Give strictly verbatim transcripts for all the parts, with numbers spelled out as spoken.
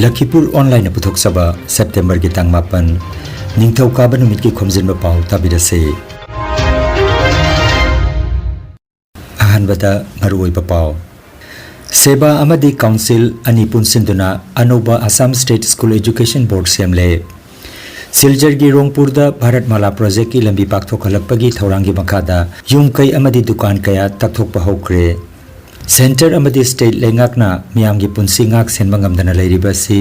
ꯂꯈꯤꯄꯨꯔ ꯑꯣꯟꯂꯥꯏꯟꯅ ꯄꯨꯊꯣꯛꯆꯕ ꯁꯦꯞꯇꯦꯝꯕꯔꯒꯤ ꯇꯥꯡ ꯃꯥꯄꯟ, ꯅꯤꯡꯊꯧꯀꯥꯕ ꯅꯨꯃꯤꯠꯀꯤ ꯈꯣꯝꯖꯤꯟꯕ ꯄꯥꯎ ꯇꯥꯕꯤꯔꯁꯤ꯫ ꯑꯍꯥꯟꯕꯗ ꯃꯔꯨꯑꯣꯏꯕ ꯄꯥꯎ꯫ ꯁꯦꯕꯥ ꯑꯃꯗꯤ ꯀꯥꯎꯟꯁꯤꯜ ꯑꯅꯤ ꯄꯨꯟꯁꯤꯟꯗꯨꯅ ꯑꯅꯧꯕ ꯑꯁꯥꯝ ꯁ꯭ꯇꯦꯠ ꯁ꯭ꯀꯨꯜ ꯑꯦꯖꯨꯀꯦꯁꯟ ꯕꯣꯔꯗ ꯁꯦꯝꯂꯦ꯫ ꯁꯤꯜꯆꯔꯒꯤ ꯔꯣꯡꯄꯨꯔꯗ ꯚꯥꯔꯠ ꯃꯥꯂꯥ ꯄ꯭ꯔꯣꯖꯦꯛꯀꯤ ꯂꯝꯕꯤ ꯄꯥꯛꯊꯣꯛꯍꯜꯂꯛꯄꯒꯤ ꯊꯧꯔꯥꯡꯒꯤ ꯃꯈꯥꯗ ꯌꯨꯝ ꯀꯩ ꯑꯃꯗꯤ ꯗꯨꯀꯥꯟ ꯀꯌꯥ ꯇꯛꯊꯣꯛꯄ ꯍꯧꯈ꯭ꯔꯦ꯫ ꯁꯦꯟꯇꯔ ꯑꯃꯗꯤ ꯁ꯭ꯇꯦꯠ ꯂꯩꯉꯥꯛꯅ ꯃꯤꯌꯥꯝꯒꯤ ꯄꯨꯟꯁꯤ ꯉꯥꯛ ꯁꯦꯟꯕ ꯉꯝꯗꯅ ꯂꯩꯔꯤꯕ ꯑꯁꯤ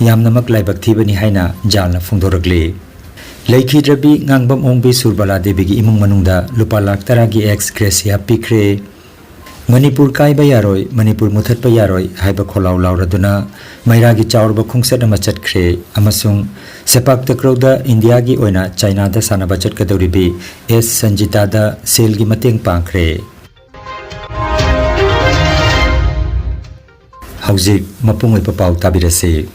ꯌꯥꯝꯅꯃꯛ ꯂꯥꯏꯕꯛ ꯊꯤꯕꯅꯤ ꯍꯥꯏꯅ ꯖꯥꯜꯅ ꯐꯣꯡꯗꯣꯔꯛꯂꯤ꯫ ꯂꯩꯈꯤꯗ꯭ꯔꯕꯤ ꯉꯥꯡꯕꯝ ꯑꯣꯡꯕꯤ ꯁꯨꯔꯕꯂꯥ ꯗꯦꯕꯤꯒꯤ ꯏꯃꯨꯡ ꯃꯅꯨꯡꯗ ꯂꯨꯄꯥ ꯂꯥꯈ ꯇꯔꯥꯒꯤ ꯑꯦꯛꯁ ꯒ꯭ꯔꯦꯁꯤꯌꯥ ꯄꯤꯈ꯭ꯔꯦ꯫ ꯃꯅꯤꯄꯨꯔ ꯀꯥꯏꯕ ꯌꯥꯔꯣꯏ, ꯃꯅꯤꯄꯨꯔ ꯃꯨꯊꯠꯄ ꯌꯥꯔꯣꯏ ꯍꯥꯏꯕ ꯈꯣꯜꯂꯥꯎ ꯂꯥꯎꯔꯗꯨꯅ ꯃꯩꯔꯥꯒꯤ ꯆꯥꯎꯔꯕ ꯈꯣꯡꯆꯠ ꯑꯃ ꯆꯠꯈ꯭ꯔꯦ ꯑꯃꯁꯨꯡ ꯁꯦꯄꯥꯛ ꯇꯀ꯭ꯔꯧꯗ ꯏꯟꯗꯤꯌꯥꯒꯤ ꯑꯣꯏꯅ ꯆꯥꯏꯅꯥꯗ ꯁꯥꯟꯅꯕ ꯆꯠꯀꯗꯧꯔꯤꯕꯤ ꯑꯦꯁ ꯁꯟꯖꯤꯇꯥꯗ ꯁꯦꯜꯒꯤ ꯃꯇꯦꯡ ꯄꯥꯡꯈ꯭ꯔꯦ꯫ ꯍꯧꯖꯤꯛ ꯃꯄꯨꯡ ꯑꯣꯏꯕ ꯄꯥꯎ ꯇꯥꯕꯤꯔꯁꯤ꯫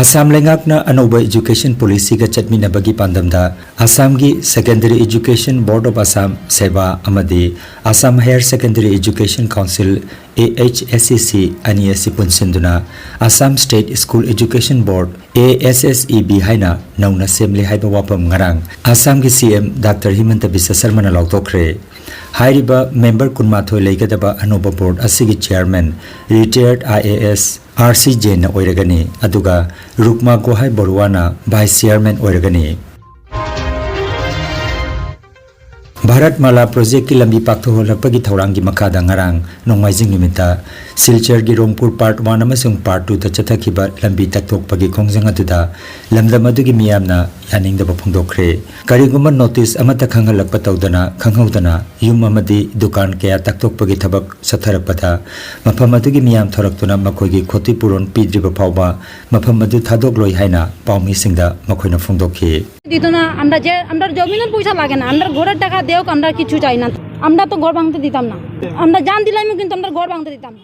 ꯑꯁꯥꯝ ꯂꯩꯉꯥꯛꯅ ꯑꯅꯧꯕ ꯏꯖꯨꯀꯦꯁꯟ ꯄꯣꯂꯤꯁꯤꯒ ꯆꯠꯃꯤꯟꯅꯕꯒꯤ ꯄꯥꯟꯗꯝꯗ ꯑꯁꯥꯝꯒꯤ Secondary Education Board of Assam, SEBA, ꯑꯃꯗꯤ Assam higher secondary education council, A H S E C, ꯑꯅꯤ ꯑꯁꯤ ꯄꯨꯟꯁꯤꯟꯗꯨꯅ Assam state school education board, A S S E B, ꯍꯥꯏꯅ ꯅꯧꯅ ꯁꯦꯝꯂꯦ ꯍꯥꯏꯕ ꯋꯥꯐꯝ ꯉꯔꯥꯡ ꯑꯁꯥꯝꯒꯤ ꯁꯤ ꯑꯦꯝ ꯗꯥꯛꯇꯔ ꯍꯤꯃꯟꯇ ꯕꯤꯁ꯭ꯋ ꯁꯔꯃꯅ ꯂꯥꯎꯊꯣꯛꯈ꯭ꯔꯦ꯫ ꯍꯥꯏꯔꯤꯕ ꯃꯦꯝꯕꯔ ꯀꯨꯟꯃꯥꯊꯣꯏ ꯂꯩꯒꯗꯕ ꯑꯅꯧꯕ ꯕꯣꯔꯗ ꯑꯁꯤꯒꯤ chairman ꯔꯤꯇꯥꯌꯔꯗ I A S R C ꯖꯦꯟꯅ ꯑꯣꯏꯔꯒꯅꯤ, ꯑꯗꯨꯒ ꯔꯨꯛꯃꯥ ꯒꯣꯍꯥꯏ ꯕꯔꯨꯋꯥꯅ ꯚꯥꯏꯁ ꯆꯤꯌꯥꯔꯃꯦꯟ ꯑꯣꯏꯔꯒꯅꯤ꯫ ꯚꯥꯔꯠ ꯃꯥꯂꯥ ꯄ꯭ꯔꯣꯖꯦꯛꯀꯤ ꯂꯝꯕꯤ ꯄꯥꯛꯊꯣꯛꯍꯜꯂꯛꯄꯒꯤ ꯊꯧꯔꯥꯡꯒꯤ ꯃꯈꯥꯗ ꯉꯔꯥꯡ ꯅꯣꯡꯃꯥꯏꯖꯤꯡ ꯅꯨꯃꯤꯠꯇ ꯁꯤꯜꯆꯔꯒꯤ ꯔꯣꯡꯄꯨꯔ ꯄꯥꯔꯠ ꯋꯥꯟ ꯑꯃꯁꯨꯡ ꯄꯥꯔꯠ ꯇꯨꯗ ꯆꯠꯊꯈꯤꯕ ꯂꯝꯕꯤ ꯇꯛꯊꯣꯛꯄꯒꯤ ꯈꯣꯡꯖꯪ ꯑꯗꯨꯗ ꯂꯝꯗꯝ ꯑꯗꯨꯒꯤ ꯃꯤꯌꯥꯝꯅ ꯌꯥꯅꯤꯡꯗꯕ ꯐꯣꯡꯗꯣꯛꯈ꯭ꯔꯦ꯫ ꯀꯔꯤꯒꯨꯝꯕ ꯅꯣꯇꯤꯁ ꯑꯃꯠꯇ ꯈꯪꯍꯜꯂꯛꯄ ꯇꯧꯗꯅ ꯈꯪꯍꯧꯗꯅ ꯌꯨꯝ ꯑꯃꯗꯤ ꯗꯨꯀꯥꯟ ꯀꯌꯥ ꯇꯛꯊꯣꯛꯄꯒꯤ ꯊꯕꯛ ꯆꯠꯊꯔꯛꯄꯗ ꯃꯐꯝ ꯑꯗꯨꯒꯤ ꯃꯤꯌꯥꯝ ꯊꯣꯔꯛꯇꯨꯅ ꯃꯈꯣꯏꯒꯤ ꯈꯣꯇꯤꯄꯨꯔꯣꯟ ꯄꯤꯗ꯭ꯔꯤꯕ ꯐꯥꯎꯕ ꯃꯐꯝ ꯑꯗꯨ ꯊꯥꯗꯣꯛꯂꯣꯏ ꯍꯥꯏꯅ ꯄꯥꯎꯃꯤꯁꯤꯡꯗ ꯃꯈꯣꯏꯅ ꯐꯣꯡꯗꯣꯛꯈꯤ꯫ দিত না। আমরা যে, আমরা জমিনের পয়সা লাগে না, আমরা ঘরের টাকা দেওক, আমরা কিছু চাই না। আমরা তো ঘর ভাঙতে দিতাম না। আমরা জান দিলাম, কিন্তু আমরা ঘর ভাঙতে দিতাম না।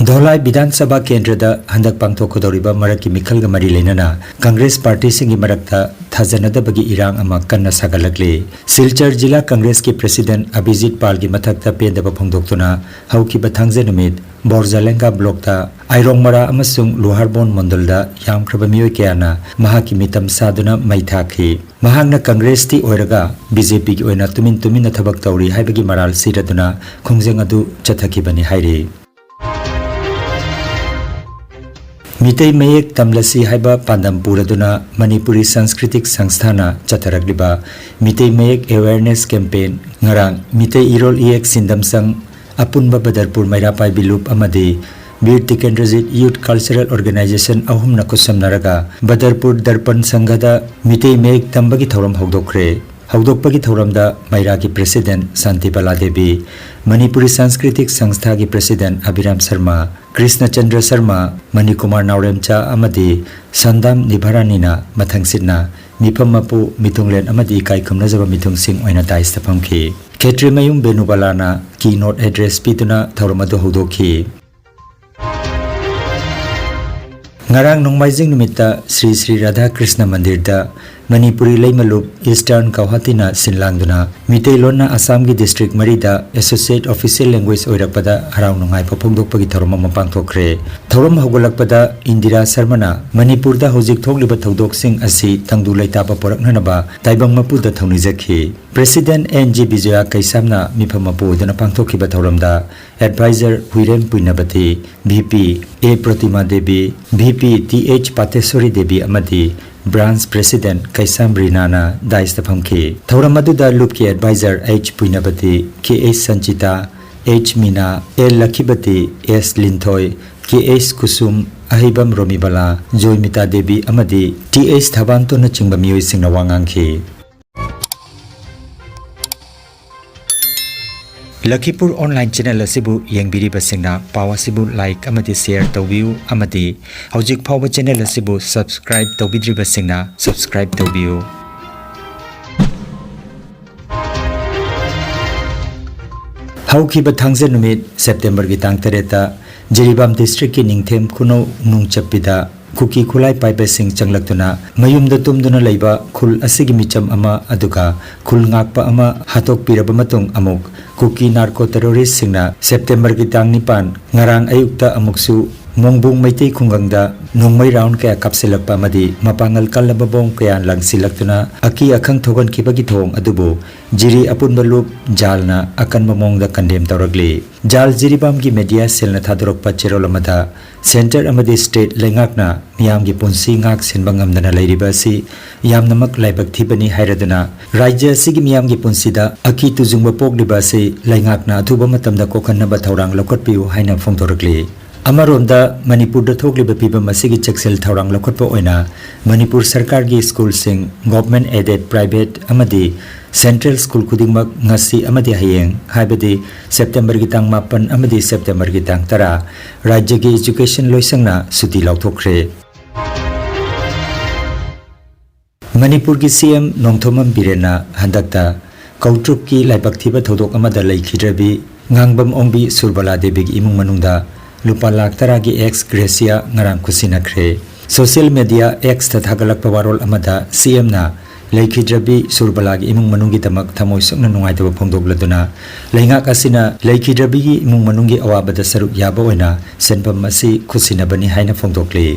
ꯙꯣꯂꯥꯏ ꯕꯤꯙꯥꯟ ꯁꯚꯥ ꯀꯦꯟꯗ꯭ꯔꯗ ꯍꯟꯗꯛ ꯄꯥꯡꯊꯣꯛꯀꯗꯧꯔꯤꯕ ꯃꯔꯛꯀꯤ ꯃꯤꯈꯜꯒ ꯃꯔꯤ ꯂꯩꯅꯅ ꯀꯪꯒ꯭ꯔꯦꯁ ꯄꯥꯔꯇꯤꯁꯤꯡꯒꯤ ꯃꯔꯛꯇ ꯊꯥꯖꯅꯗꯕꯒꯤ ꯏꯔꯥꯡ ꯑꯃ ꯀꯟꯅ ꯁꯥꯒꯠꯂꯛꯂꯤ꯫ ꯁꯤꯜꯆꯔ ꯖꯤꯂꯥ ꯀꯪꯒ꯭ꯔꯦꯁꯀꯤ ꯄ꯭ꯔꯦꯁꯤꯗꯦꯟꯠ ꯑꯕꯤꯖꯤꯠ ꯄꯥꯜꯒꯤ ꯃꯊꯛꯇ ꯄꯦꯟꯗꯕ ꯐꯣꯡꯗꯣꯛꯇꯨꯅ ꯍꯧꯈꯤꯕ ꯊꯥꯡꯖ ꯅꯨꯃꯤꯠ ꯕꯣꯔꯖꯥꯂꯦꯡꯒꯥ ꯕ꯭ꯂꯣꯛꯇ ꯑꯥꯏꯔꯣꯡꯃꯔꯥ ꯑꯃꯁꯨꯡ ꯂꯨꯍꯥꯔꯕꯣꯟ ꯃꯣꯟꯗꯜꯗ ꯌꯥꯝꯈ꯭ꯔꯕ ꯃꯤꯑꯣꯏ ꯀꯌꯥꯅ ꯃꯍꯥꯛꯀꯤ ꯃꯤꯇꯝ ꯁꯥꯗꯨꯅ ꯃꯩ ꯊꯥꯈꯤ꯫ ꯃꯍꯥꯛꯅ ꯀꯪꯒ꯭ꯔꯦꯁꯇꯤ ꯑꯣꯏꯔꯒ ꯕꯤ ꯖꯦ ꯄꯤꯒꯤ ꯑꯣꯏꯅ ꯇꯨꯃꯤꯟ ꯇꯨꯃꯤꯟꯅ ꯊꯕꯛ ꯇꯧꯔꯤ ꯍꯥꯏꯕꯒꯤ ꯃꯔꯥꯜ ꯁꯤꯔꯗꯨꯅ ꯈꯣꯡꯖꯪ ꯑꯗꯨ ꯆꯠꯊꯈꯤꯕꯅꯤ ꯍꯥꯏꯔꯤ꯫ ꯃꯤꯇꯩ ꯃꯌꯦꯛ ꯇꯝꯂꯁꯤ ꯍꯥꯏꯕ ꯄꯥꯟꯗꯝ ꯄꯨꯔꯗꯨꯅ ꯃꯅꯤꯄꯨꯔꯤ ꯁꯪꯁꯀ꯭ꯔꯤꯇꯤꯛ ꯁꯪꯁꯊꯥꯅ ꯆꯠꯊꯔꯛꯂꯤꯕ ꯃꯤꯇꯩ ꯃꯌꯦꯛ ꯑꯦꯋꯦꯌꯔꯅꯦꯁ ꯀꯦꯝꯄꯦꯟ ꯉꯔꯥꯡ ꯃꯤꯇꯩ ꯏꯔꯣꯜ ꯏꯌꯦꯛ ꯁꯤꯟꯗꯝꯁꯪ ꯑꯄꯨꯟꯕ ꯕꯗꯔꯄꯨꯔ ꯃꯩꯔꯥ ꯄꯥꯏꯕꯤ ꯂꯨꯞ ꯑꯃꯗꯤ ꯕꯤꯔ ꯇꯤꯀꯦꯟꯗ꯭ꯔꯖꯤꯠ ꯌꯨꯠ ꯀꯜꯆꯔꯦꯜ ꯑꯣꯔꯒꯅꯥꯏꯖꯦꯁꯟ ꯑꯍꯨꯝꯅ ꯈꯨꯠꯁꯝꯅꯔꯒ ꯕꯗꯔꯄꯨꯔ ꯗꯔꯄꯟ ꯁꯪꯘꯗ ꯃꯤꯇꯩ ꯃꯌꯦꯛ ꯇꯝꯕꯒꯤ ꯊꯧꯔꯝ ꯍꯧꯗꯣꯛꯈ꯭ꯔꯦ꯫ ꯍꯧꯗꯣꯛꯄꯒꯤ ꯊꯧꯔꯝꯗ ꯃꯩꯔꯥꯒꯤ ꯄ꯭ꯔꯦꯁꯤꯗꯦꯟꯠ ꯁꯥꯟꯇꯤꯕꯂꯥ ꯗꯦꯕꯤ, ꯃꯅꯤꯄꯨꯔꯤ ꯁꯪꯁꯀ꯭ꯔꯤꯇꯤꯛ ꯁꯪꯁꯊꯥꯒꯤ ꯄ꯭ꯔꯦꯁꯤꯗꯦꯟꯠ ꯑꯕꯤꯔꯥꯝ ꯁꯔꯃ, ꯀ꯭ꯔꯤꯁꯅꯆꯟꯗ꯭ꯔ ꯁꯔꯃ, ꯃꯅꯤꯀꯨꯃꯥꯔ ꯅꯥꯎꯔꯦꯝꯆꯥ ꯑꯃꯗꯤ ꯁꯟꯗꯥꯝ ꯅꯤꯚꯥꯔꯥꯅꯤꯅ ꯃꯊꯪꯁꯤꯠꯅ ꯃꯤꯐꯝ ꯃꯄꯨ, ꯃꯤꯊꯨꯡꯂꯦꯟ ꯑꯃꯗꯤ ꯏꯀꯥꯏ ꯈꯨꯝꯅꯖꯕ ꯃꯤꯊꯨꯡꯁꯤꯡ ꯑꯣꯏꯅ ꯗꯥꯏꯁꯇ ꯐꯝꯈꯤ꯫ ꯈꯦꯇ꯭ꯔꯤꯃꯌꯨꯝ ꯕꯦꯅꯨꯕꯂꯥꯅ keynote address ꯄꯤꯗꯨꯅ ꯊꯧꯔꯝ ꯑꯗꯨ ꯍꯧꯗꯣꯛꯈꯤ꯫ ꯉꯔꯥꯡ ꯅꯣꯡꯃꯥꯏꯖꯤꯡ ꯅꯨꯃꯤꯠꯇ ꯁ꯭ꯔꯤ ꯁ꯭ꯔꯤ ꯔꯥꯙꯥ ꯀ꯭ꯔꯤꯁꯅ ꯃꯟꯗꯤꯔꯗ ꯃꯅꯤꯄꯨꯔꯤ ꯂꯩꯃꯂꯨꯞ ꯏꯁꯇꯔꯟ ꯒꯧꯍꯥꯇꯤꯅ ꯁꯤꯟꯂꯥꯡꯗꯨꯅ ꯃꯤꯇꯩꯂꯣꯟꯅ ꯑꯁꯥꯝꯒꯤ ꯗꯤꯁꯇ꯭ꯔꯤꯛ ꯃꯔꯤꯗ ꯑꯦꯁꯣꯁꯤꯌꯦꯠ ꯑꯣꯐꯤꯁꯤꯌꯦꯜ ꯂꯦꯡꯒ꯭ꯋꯦꯖ ꯑꯣꯏꯔꯛꯄꯗ ꯍꯔꯥꯎ ꯅꯨꯡꯉꯥꯏꯕ ꯐꯣꯡꯗꯣꯛꯄꯒꯤ ꯊꯧꯔꯝ ꯑꯃ ꯄꯥꯡꯊꯣꯛꯈ꯭ꯔꯦ꯫ ꯊꯧꯔꯝ ꯍꯧꯒꯠꯂꯛꯄꯗ ꯏꯟꯗꯤꯔꯥ ꯁꯔꯃꯅ ꯃꯅꯤꯄꯨꯔꯗ ꯍꯧꯖꯤꯛ ꯊꯣꯛꯂꯤꯕ ꯊꯧꯗꯣꯛꯁꯤꯡ ꯑꯁꯤ ꯇꯪꯗꯨ ꯂꯩꯇꯥꯕ ꯄꯨꯔꯛꯅꯅꯕ ꯇꯥꯏꯕꯪ ꯃꯄꯨꯗ ꯊꯧꯅꯤꯖꯈꯤ꯫ ꯄ꯭ꯔꯦꯁꯤꯗꯦꯟꯠ ꯑꯦꯟ ꯖꯤ ꯕꯤꯖꯌ ꯀꯩꯁꯥꯝꯅ ꯃꯤꯐꯝ ꯃꯄꯨ ꯑꯣꯏꯗꯨꯅ ꯄꯥꯡꯊꯣꯛꯈꯤꯕ ꯊꯧꯔꯝꯗ advisor Huirem Puinabati, V P A Protima Devi, V P T H Patesori Devi ꯑꯃꯗꯤ ꯕ꯭ꯔꯥꯟꯆ ꯄ꯭ꯔꯦꯁꯤꯗꯦꯟꯠ ꯀꯩꯁꯥꯝ ꯔꯤꯅꯥꯅ ꯗꯥꯏꯁꯇ ꯐꯝꯈꯤ꯫ ꯊꯧꯔꯝ ꯑꯗꯨꯗ ꯂꯨꯞꯀꯤ advisor H Puinabati, K H Sanchita, H Mina, L Lakhibati, S Linthoi, K H Kusum, Ahaibam Romibala, Joymita Devi ꯑꯃꯗꯤ ꯇꯤ ꯑꯩꯆ ꯊꯥꯕꯥꯟꯇꯣꯟꯅꯆꯤꯡꯕ ꯃꯤꯑꯣꯏꯁꯤꯡꯅ ꯋꯥ ꯉꯥꯡꯈꯤ꯫ ꯂꯈꯤꯄꯨꯔ ꯑꯣꯟꯂꯥꯏꯟ ꯆꯦꯅꯦꯜ ꯑꯁꯤꯕꯨ ꯌꯦꯡꯕꯤꯔꯤꯕꯁꯤꯡꯅ ꯄꯥꯎ ꯑꯁꯤꯕꯨ ꯂꯥꯏꯛ ꯑꯃꯗꯤ ꯁꯦꯌꯔ ꯇꯧꯕꯤꯌꯨ ꯑꯃꯗꯤ ꯍꯧꯖꯤꯛ ꯐꯥꯎꯕ ꯆꯦꯅꯦꯜ ꯑꯁꯤꯕꯨ ꯁꯕꯁꯀ꯭ꯔꯥꯏꯕ ꯇꯧꯕꯤꯗ꯭ꯔꯤꯕꯁꯤꯡꯅ ꯁꯕꯁꯀ꯭ꯔꯥꯏꯕ ꯇꯧꯕꯤꯌꯨ꯫ ꯍꯧꯈꯤꯕ ꯊꯥꯡꯖ ꯅꯨꯃꯤꯠ ꯁꯦꯞꯇꯦꯝꯕꯔꯒꯤ ꯇꯥꯡ ꯇꯔꯦꯠꯇ ꯖꯤꯔꯤꯕꯥꯝ ꯗꯤꯁꯇ꯭ꯔꯤꯛꯀꯤ ꯅꯤꯡꯊꯦꯝ ꯈꯨꯅꯧ ꯅꯨꯡꯆꯞꯄꯤꯗ ꯀꯨꯀꯤ ꯈꯨꯠꯂꯥꯏ ꯄꯥꯏꯕꯁꯤꯡ ꯆꯪꯂꯛꯇꯨꯅ ꯃꯌꯨꯝꯗ ꯇꯨꯝꯗꯨꯅ ꯂꯩꯕ ꯈꯨꯜ ꯑꯁꯤꯒꯤ ꯃꯤꯆꯝ ꯑꯃ ꯑꯗꯨꯒ ꯈꯨꯜ ꯉꯥꯛꯄ ꯑꯃ ꯍꯥꯠꯇꯣꯛꯄꯤꯔꯕ ꯃꯇꯨꯡ, ꯑꯃꯨꯛ ꯀꯨꯀꯤ ꯅꯥꯔꯀꯣ ꯇꯦꯔꯣꯔꯤꯁꯁꯤꯡꯅ ꯁꯦꯞꯇꯦꯝꯕꯔꯒꯤ ꯇꯥꯡ ꯅꯤꯄꯥꯟ, ꯉꯔꯥꯡ ꯑꯌꯨꯛꯇ ꯑꯃꯨꯛꯁꯨ ꯃꯣꯡꯕꯨꯡ ꯃꯩꯇꯩ ꯈꯨꯡꯒꯪꯗ ꯅꯣꯡꯃꯩ ꯔꯥꯎꯟ ꯀꯌꯥ ꯀꯥꯞꯁꯤꯜꯂꯛꯄ ꯑꯃꯗꯤ ꯃꯄꯥꯡꯒꯜ ꯀꯜꯂꯕ ꯕꯣꯝ ꯀꯌꯥ ꯂꯪꯁꯤꯜꯂꯛꯇꯨꯅ ꯑꯀꯤ ꯑꯈꯪ ꯊꯣꯛꯍꯟꯈꯤꯕꯒꯤ ꯊꯧꯑꯣꯡ ꯑꯗꯨꯕꯨ ꯖꯤꯔꯤ ꯑꯄꯨꯟꯕ ꯂꯨꯞ ꯖꯥꯜꯅ ꯑꯀꯟꯕ ꯃꯑꯣꯡꯗ ꯀꯟꯗꯦꯝ ꯇꯧꯔꯛꯂꯤ꯫ ꯖꯥꯜ ꯖꯤꯔꯤꯕꯥꯝꯒꯤ ꯃꯦꯗꯤꯌꯥ ꯁꯦꯜꯅ ꯊꯥꯗꯣꯔꯛꯄ ꯆꯦꯔꯣꯜ ꯑꯃꯗ, ꯁꯦꯟꯇꯔ ꯑꯃꯗꯤ ꯁ꯭ꯇꯦꯠ ꯂꯩꯉꯥꯛꯅ ꯃꯤꯌꯥꯝꯒꯤ ꯄꯨꯟꯁꯤ ꯉꯥꯛ ꯁꯦꯟꯕ ꯉꯝꯗꯅ ꯂꯩꯔꯤꯕ ꯑꯁꯤ ꯌꯥꯝꯅꯃꯛ ꯂꯥꯏꯕꯛ ꯊꯤꯕꯅꯤ ꯍꯥꯏꯔꯗꯨꯅ, ꯔꯥꯖ꯭ꯌ ꯑꯁꯤꯒꯤ ꯃꯤꯌꯥꯝꯒꯤ ꯄꯨꯟꯁꯤꯗ ꯑꯀꯤ ꯇꯨꯖꯨꯡꯕ ꯄꯣꯛꯂꯤꯕ ꯑꯁꯤ ꯂꯩꯉꯥꯛꯅ ꯑꯊꯨꯕ ꯃꯇꯝꯗ ꯀꯣꯛꯍꯟꯅꯕ ꯊꯧꯔꯥꯡ ꯂꯧꯈꯠꯄꯤꯌꯨ ꯍꯥꯏꯅ ꯐꯣꯡꯗꯣꯔꯛꯂꯤ꯫ ꯑꯃꯔꯣꯝꯗ, ꯃꯅꯤꯄꯨꯔꯗ ꯊꯣꯛꯂꯤꯕ ꯐꯤꯕꯝ ꯑꯁꯤꯒꯤ ꯆꯦꯛꯁꯤꯜ ꯊꯧꯔꯥꯡ ꯂꯧꯈꯠꯄ ꯑꯣꯏꯅ ꯃꯅꯤꯄꯨꯔ ꯁꯔꯀꯥꯔꯒꯤ ꯁ꯭ꯀꯨꯜꯁꯤꯡ, government aided, private ꯑꯃꯗꯤ central ꯁ꯭ꯀꯨꯜ ꯈꯨꯗꯤꯡꯃꯛ ꯉꯁꯤ ꯑꯃꯗꯤ ꯍꯌꯦꯡ, ꯍꯥꯏꯕꯗꯤ ꯁꯦꯞꯇꯦꯝꯕꯔꯒꯤ ꯇꯥꯡ ꯃꯥꯄꯟ ꯑꯃꯗꯤ ꯁꯦꯞꯇꯦꯝꯕꯔꯒꯤ ꯇꯥꯡ ꯇꯔꯥ, ꯔꯥꯖ꯭ꯌꯒꯤ education ꯂꯣꯏꯁꯪꯅ ꯁꯨꯇꯤ ꯂꯥꯎꯊꯣꯛꯈ꯭ꯔꯦ꯫ ꯃꯅꯤꯄꯨꯔꯒꯤ ꯁꯤ ꯑꯦꯝ ꯅꯣꯡꯊꯣꯝꯕꯝ ꯕꯤꯔꯦꯟꯅ ꯍꯟꯗꯛꯇ ꯀꯧꯇ꯭ꯔꯨꯛꯀꯤ ꯂꯥꯏꯕꯛ ꯊꯤꯕ ꯊꯧꯗꯣꯛ ꯑꯃꯗ ꯂꯩꯈꯤꯗ꯭ꯔꯕꯤ ꯉꯥꯡꯕꯝ ꯑꯣꯡꯕꯤ ꯁꯨꯔꯕꯂꯥ ꯗꯦꯕꯤꯒꯤ ꯏꯃꯨꯡ ꯃꯅꯨꯡꯗ ꯂꯨꯄꯥ ꯂꯥꯈ ꯇꯔꯥꯒꯤ ex gratia ꯉꯔꯥꯡ ꯈꯨꯠꯁꯤꯟꯅꯈ꯭ꯔꯦ꯫ Social media X ꯇ ꯊꯥꯒꯠꯂꯛꯄ ꯋꯥꯔꯣꯜ ꯑꯃꯗ ꯁꯤ ꯑꯦꯝꯅ ꯂꯩꯈꯤꯗ꯭ꯔꯕꯤ ꯁꯨꯔꯕꯂꯥꯒꯤ ꯏꯃꯨꯡ ꯃꯅꯨꯡꯒꯤꯗꯃꯛ ꯊꯃꯣꯏ ꯁꯣꯛꯅ ꯅꯨꯡꯉꯥꯏꯇꯕ ꯐꯣꯡꯗꯣꯛꯂꯗꯨꯅ, ꯂꯩꯉꯥꯛ ꯑꯁꯤꯅ ꯂꯩꯈꯤꯗ꯭ꯔꯕꯤꯒꯤ ꯏꯃꯨꯡ ꯃꯅꯨꯡꯒꯤ ꯑꯋꯥꯕꯗ ꯁꯔꯨꯛ ꯌꯥꯕ ꯑꯣꯏꯅ ꯁꯦꯟꯐꯝ ꯑꯁꯤ ꯈꯨꯠꯁꯤꯟꯅꯕꯅꯤ ꯍꯥꯏꯅ ꯐꯣꯡꯗꯣꯛꯂꯤ꯫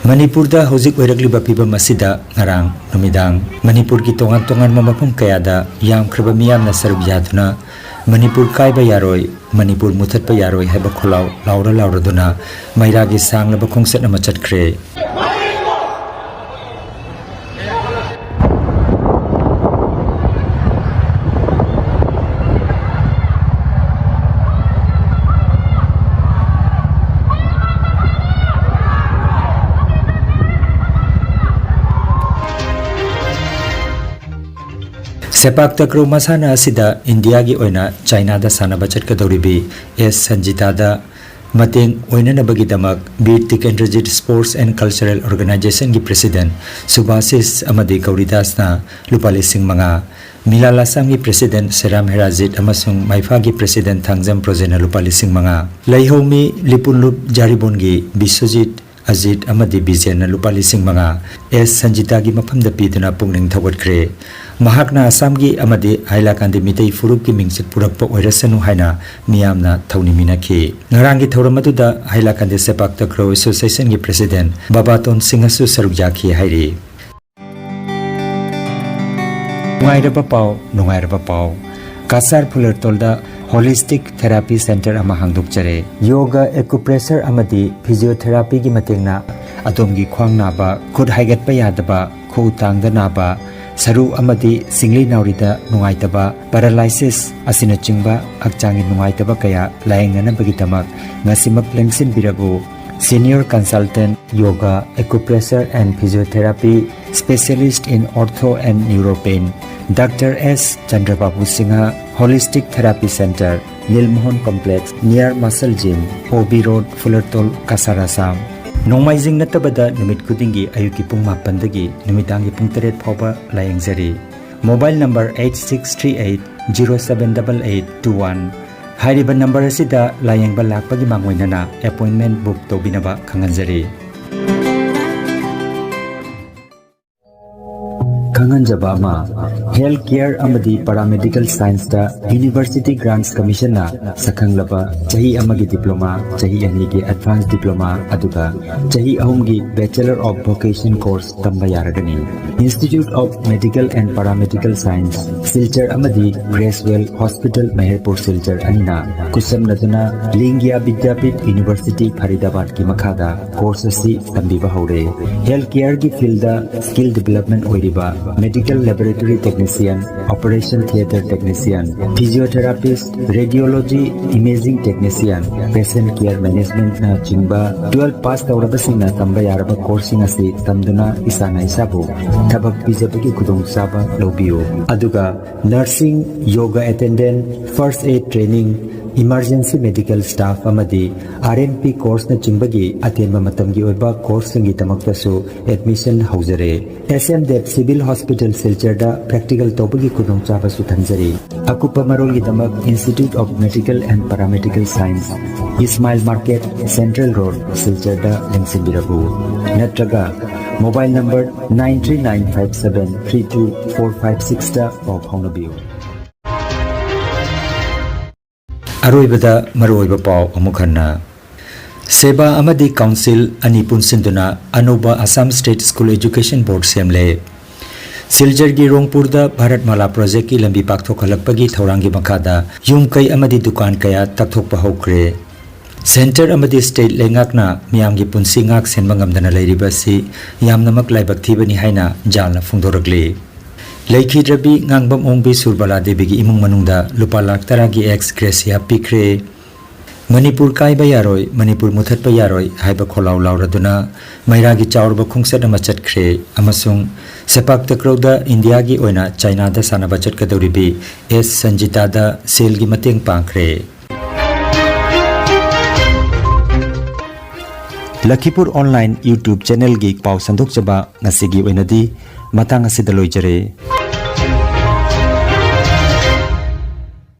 ꯃꯅꯤꯄꯨꯔꯗ ꯍꯧꯖꯤꯛ ꯑꯣꯏꯔꯛꯂꯤꯕ ꯐꯤꯕꯝ ꯑꯁꯤꯗ ꯉꯔꯥꯡ ꯅꯨꯃꯤꯗꯥꯡ ꯃꯅꯤꯄꯨꯔꯒꯤ ꯇꯣꯉꯥꯟ ꯇꯣꯉꯥꯟꯕ ꯃꯐꯝ ꯀꯌꯥꯗ ꯌꯥꯝꯈ꯭ꯔꯕ ꯃꯤꯌꯥꯝꯅ ꯁꯔꯨꯛ ꯌꯥꯗꯨꯅ "ꯃꯅꯤꯄꯨꯔ ꯀꯥꯏꯕ ꯌꯥꯔꯣꯏ, ꯃꯅꯤꯄꯨꯔ ꯃꯨꯊꯠꯄ ꯌꯥꯔꯣꯏ" ꯍꯥꯏꯕ ꯈꯣꯜꯂꯥꯎ ꯂꯥꯎꯔ ꯂꯥꯎꯔꯗꯨꯅ ꯃꯩꯔꯥꯒꯤ ꯁꯥꯡꯂꯕ ꯈꯣꯡꯆꯠ ꯑꯃ ꯆꯠꯈ꯭ꯔꯦ꯫ ꯁꯦꯄꯥꯛ ꯇꯀ꯭ꯔꯣ ꯃꯁꯥꯟꯅ ꯑꯁꯤꯗ ꯏꯟꯗꯤꯌꯥꯒꯤ ꯑꯣꯏꯅ ꯆꯥꯏꯅꯥꯗ ꯁꯥꯟꯅꯕ ꯆꯠꯀꯗꯧꯔꯤꯕꯤ ꯑꯦꯁ ꯁꯟꯖꯤꯇꯥꯗ ꯃꯇꯦꯡ ꯑꯣꯏꯅꯅꯕꯒꯤꯗꯃꯛ Bir Tikendrajit Sports and Cultural Organizationꯒꯤ President ꯁꯨꯚꯥꯁꯤꯁ ꯑꯃꯗꯤ ꯒꯧꯔꯤꯗꯥꯁꯅ ꯂꯨꯄꯥ ꯂꯤꯁꯤꯡ ꯃꯉꯥ, ꯃꯤꯂꯥꯜ ꯑꯁꯥꯝꯒꯤ President ꯁꯦꯔꯥꯝ ꯍꯦꯔꯥꯖꯤꯠ ꯑꯃꯁꯨꯡ ꯃꯩꯐꯥꯒꯤ President ꯊꯥꯡꯖꯝ ꯄ꯭ꯔꯣꯖꯦꯅ ꯂꯨꯄꯥ ꯂꯤꯁꯤꯡ ꯃꯉꯥ, ꯂꯩꯍꯧꯃꯤ ꯂꯤꯄꯨꯟꯂꯨꯞ ꯖꯥꯔꯤꯕꯣꯟꯒꯤ ꯕꯤꯁ꯭ꯋꯖꯤꯠ, ꯑꯖꯤꯠ ꯑꯃꯗꯤ ꯕꯤꯖꯦꯟꯅ ꯂꯨꯄꯥ ꯂꯤꯁꯤꯡ ꯃꯉꯥ ꯑꯦꯁ ꯁꯟꯖꯤꯇꯥꯒꯤ ꯃꯐꯝꯗ ꯄꯤꯗꯨꯅ ꯄꯨꯛꯅꯤꯡ ꯊꯧꯒꯠꯈ꯭ꯔꯦ꯫ ꯃꯍꯥꯛꯅ ꯑꯁꯥꯝꯒꯤ ꯑꯃꯗꯤ ꯍꯥꯏꯂꯥꯀꯥꯟꯗꯤ ꯃꯤꯇꯩ ꯐꯨꯔꯨꯞꯀꯤ ꯃꯤꯡꯆꯠ ꯄꯨꯔꯛꯄ ꯑꯣꯏꯔꯁꯅꯨ ꯍꯥꯏꯅ ꯃꯤꯌꯥꯝꯅ ꯊꯧꯅꯤꯃꯤꯟꯅꯈꯤ꯫ ꯉꯔꯥꯡꯒꯤ ꯊꯧꯔꯝ ꯑꯗꯨꯗ ꯍꯥꯏꯂꯥꯀꯥꯟꯗꯤ ꯁꯦꯄꯥꯛ ꯇꯀ꯭ꯔꯣ Associationꯒꯤ President ꯕꯕꯥꯇꯣꯟ ꯁꯤꯡꯍꯁꯨ ꯁꯔꯨꯛ ꯌꯥꯈꯤ ꯍꯥꯏꯔꯤ꯫ ꯅꯨꯡꯉꯥꯏꯔꯕ ꯄꯥꯎ, ꯅꯨꯡꯉꯥꯏꯔꯕ ꯄꯥꯎ꯫ ꯀꯁꯥꯔ ꯐꯨꯂꯔꯇꯣꯜꯗ Holistic Therapy Center ꯑꯃ ꯍꯥꯡꯗꯣꯛꯆꯔꯦ꯫ ꯌꯣꯒ, acupressure ꯑꯃꯗꯤ physiotherapyꯒꯤ ꯃꯇꯦꯡꯅ ꯑꯗꯣꯝꯒꯤ ꯈ꯭ꯋꯥꯡ ꯅꯥꯕ, ꯈꯨꯠ ꯍꯥꯏꯒꯠꯄ ꯌꯥꯗꯕ, ꯈꯨꯎ ꯇꯥꯡꯗ ꯅꯥꯕ, ꯁꯔꯨ ꯑꯃꯗꯤ ꯁꯤꯡꯂꯤ ꯅꯥꯎꯔꯤꯗ ꯅꯨꯡꯉꯥꯏꯇꯕ, paralysis ꯑꯁꯤꯅꯆꯤꯡꯕ ꯍꯛꯆꯥꯡꯒꯤ ꯅꯨꯡꯉꯥꯏꯇꯕ ꯀꯌꯥ ꯂꯥꯌꯦꯡꯅꯅꯕꯒꯤꯗꯃꯛ ꯉꯁꯤꯃꯛ ꯂꯦꯡꯁꯤꯟꯕꯤꯔꯕꯨ꯫ Senior Consultant Yoga, Acupressure and Physiotherapy, Specialist in Ortho and Neuro Pain, Doctor S ꯆꯟꯗ꯭ꯔꯕꯥꯕꯨ Singh, Holistic Therapy Center, ꯅꯤꯜꯃꯣꯍꯟ Complex, near Muscle Gym, O B Road, ꯐꯨꯂꯔꯇꯣꯜ, Cachar, Assam. ꯅꯣꯡꯃꯥꯏꯖꯤꯡ ꯅꯠꯇꯕꯗ ꯅꯨꯃꯤꯠ ꯈꯨꯗꯤꯡꯒꯤ ꯑꯌꯨꯛꯀꯤ ꯄꯨꯡ ꯃꯥꯄꯟꯗꯒꯤ ꯅꯨꯃꯤꯗꯥꯡꯒꯤ ꯄꯨꯡ ꯇꯔꯦꯠ ꯐꯥꯎꯕ ꯂꯥꯌꯦꯡꯖꯔꯤ꯫ Mobile number eight six three eight zero seven double eight two one꯫ ꯍꯥꯏꯔꯤꯕ ꯅꯝꯕꯔ ꯑꯁꯤꯗ ꯂꯥꯌꯦꯡꯕ ꯂꯥꯛꯄꯒꯤ ꯃꯥꯡꯑꯣꯏꯅꯅ appointment book ꯇꯧꯕꯤꯅꯕ ꯈꯪꯍꯟꯖꯔꯤ꯫ ꯈꯪꯍꯟꯖꯕ ꯑꯃ, Health Care ꯑꯃꯗꯤ Paramedical Scienceꯇ University Grants Commissionꯅ ꯁꯛꯈꯪꯂꯕ ꯆꯍꯤ ꯑꯃꯒꯤ diploma, ꯆꯍꯤ ꯑꯅꯤꯒꯤ advanced diploma, ꯑꯗꯨꯒ ꯆꯍꯤ ꯑꯍꯨꯝꯒꯤ Bachelor of Vocation course ꯇꯝꯕ ꯌꯥꯔꯒꯅꯤ꯫ Institute of Medical and Paramedical Science, Silchar ꯑꯃꯗꯤ Creswell Hospital, ꯃꯍꯦꯔꯄꯨꯔ, ꯁꯤꯜꯆꯔ ꯑꯅꯤꯅ ꯈꯨꯠꯁꯝꯅꯗꯨꯅ ꯂꯤꯡꯒ꯭ꯌꯥ ꯕꯤꯗ꯭ꯌꯥꯄꯤꯊ University, ꯐꯔꯤꯗꯥꯕꯥꯗꯀꯤ ꯃꯈꯥꯗ course ꯑꯁꯤ ꯇꯝꯕꯤꯕ ꯍꯧꯔꯦ꯫ Health Careꯒꯤ fieldꯗ skill development ꯑꯣꯏꯔꯤꯕ Medical Laboratory Technician, Operation Theatre Technician, Physiotherapist, Radiology, Imaging Technician, Patient Care Managementꯅ ꯆꯤꯡꯕ twelve pass ꯇꯧꯔꯕꯁꯤꯡꯅ ꯇꯝꯕ ꯌꯥꯔꯕ courseꯁꯤꯡ ꯑꯁꯤ ꯇꯝꯗꯨꯅ ꯏꯁꯥꯅ ꯏꯁꯥꯕꯨ ꯊꯕꯛ ꯄꯤꯖꯕꯒꯤ ꯈꯨꯗꯣꯡꯆꯥꯕ ꯂꯧꯕꯤꯌꯨ꯫ ꯑꯗꯨꯒ nursing, yoga attendant, first aid training, Emergency medical staff ꯑꯃꯗꯤ R M P course ꯅꯆꯤꯡꯕꯒꯤ ꯑꯇꯦꯟꯕ ꯃꯇꯝꯒꯤ ꯑꯣꯏꯕ course ꯁꯤꯡꯒꯤꯗꯃꯛꯇꯁꯨ admission ꯍꯧꯖꯔꯦ꯫ S M Dev Civil Hospital ꯁꯤꯜꯆꯔꯗ practical ꯇꯧꯕꯒꯤ ꯈꯨꯗꯣꯡꯆꯥꯕꯁꯨ ꯊꯝꯖꯔꯤ꯫ ꯑꯀꯨꯞꯄ ꯃꯔꯣꯜꯒꯤꯗꯃꯛ Institute of Medical and Paramedical Science, Ismail Market, Central Road, ꯁꯤꯜꯆꯔꯗ ꯂꯦꯡꯁꯤꯟꯕꯤꯔꯛꯎ꯫ ꯅꯠꯇ꯭ꯔꯒ mobile number nine three nine five seven three two four five six ꯇ ꯄꯥꯎ ꯐꯥꯎꯅꯕꯤꯌꯨ꯫ ꯑꯔꯣꯏꯕꯗ ꯃꯔꯨꯑꯣꯏꯕ ꯄꯥꯎ ꯑꯃꯨꯛ ꯍꯟꯅ꯫ ꯁꯦꯕꯥ ꯑꯃꯗꯤ ꯀꯥꯎꯟꯁꯤꯜ ꯑꯅꯤ ꯄꯨꯟꯁꯤꯟꯗꯨꯅ ꯑꯅꯧꯕ Assam State School Education Board ꯁꯦꯝꯂꯦ꯫ ꯁꯤꯜꯆꯔꯒꯤ ꯔꯣꯡꯄꯨꯔꯗ Bharat malai ꯄ꯭ꯔꯣꯖꯦꯛꯀꯤ ꯂꯝꯕꯤ ꯄꯥꯛꯊꯣꯛꯍꯜꯂꯛꯄꯒꯤ ꯊꯧꯔꯥꯡꯒꯤ ꯃꯈꯥꯗ ꯌꯨꯝ ꯀꯩ ꯑꯃꯗꯤ ꯗꯨꯀꯥꯟ ꯀꯌꯥ ꯇꯛꯊꯣꯛꯄ ꯍꯧꯈ꯭ꯔꯦ꯫ ꯁꯦꯟꯇꯔ ꯑꯃꯗꯤ ꯁ꯭ꯇꯦꯠ ꯂꯩꯉꯥꯛꯅ ꯃꯤꯌꯥꯝꯒꯤ ꯄꯨꯟꯁꯤ ꯉꯥꯛ ꯁꯦꯟꯕ ꯉꯝꯗꯅ ꯂꯩꯔꯤꯕ ꯑꯁꯤ ꯌꯥꯝꯅꯃꯛ ꯂꯥꯏꯕꯛ ꯊꯤꯕꯅꯤ ꯍꯥꯏꯅ ꯖꯥꯜꯅ ꯐꯣꯡꯗꯣꯔꯛꯂꯤ꯫ ꯂꯩꯈꯤꯗ꯭ꯔꯕꯤ ꯉꯥꯡꯕꯝ ꯑꯣꯡꯕꯤ ꯁꯨꯔꯕꯂꯥ ꯗꯦꯕꯤꯒꯤ ꯏꯃꯨꯡ ꯃꯅꯨꯡꯗ ꯂꯨꯄꯥ ꯂꯥꯈ ꯇꯔꯥꯒꯤ ex gratia ꯄꯤꯈ꯭ꯔꯦ꯫ ꯃꯅꯤꯄꯨꯔ ꯀꯥꯏꯕ ꯌꯥꯔꯣꯏ, ꯃꯅꯤꯄꯨꯔ ꯃꯨꯊꯠꯄ ꯌꯥꯔꯣꯏ ꯍꯥꯏꯕ ꯈꯣꯜꯂꯥꯎ ꯂꯥꯎꯔꯗꯨꯅ ꯃꯩꯔꯥꯒꯤ ꯆꯥꯎꯔꯕ ꯈꯣꯡꯆꯠ ꯑꯃ ꯆꯠꯈ꯭ꯔꯦ ꯑꯃꯁꯨꯡ ꯁꯦꯄꯥꯛ ꯇꯀ꯭ꯔꯧꯗ ꯏꯟꯗꯤꯌꯥꯒꯤ ꯑꯣꯏꯅ ꯆꯥꯏꯅꯥꯗ ꯁꯥꯟꯅꯕ ꯆꯠꯀꯗꯧꯔꯤꯕꯤ ꯑꯦꯁ ꯁꯟꯖꯤꯇꯥꯗ ꯁꯦꯜꯒꯤ ꯃꯇꯦꯡ ꯄꯥꯡꯈ꯭ꯔꯦ꯫ ꯂꯈꯤꯄꯨꯔ online YouTube channelꯒꯤ ꯄꯥꯎ ꯁꯟꯗꯣꯛꯆꯕ ꯉꯁꯤꯒꯤ ꯑꯣꯏꯅꯗꯤ ꯃꯇꯥꯡ ꯑꯁꯤꯗ ꯂꯣꯏꯖꯔꯦ꯫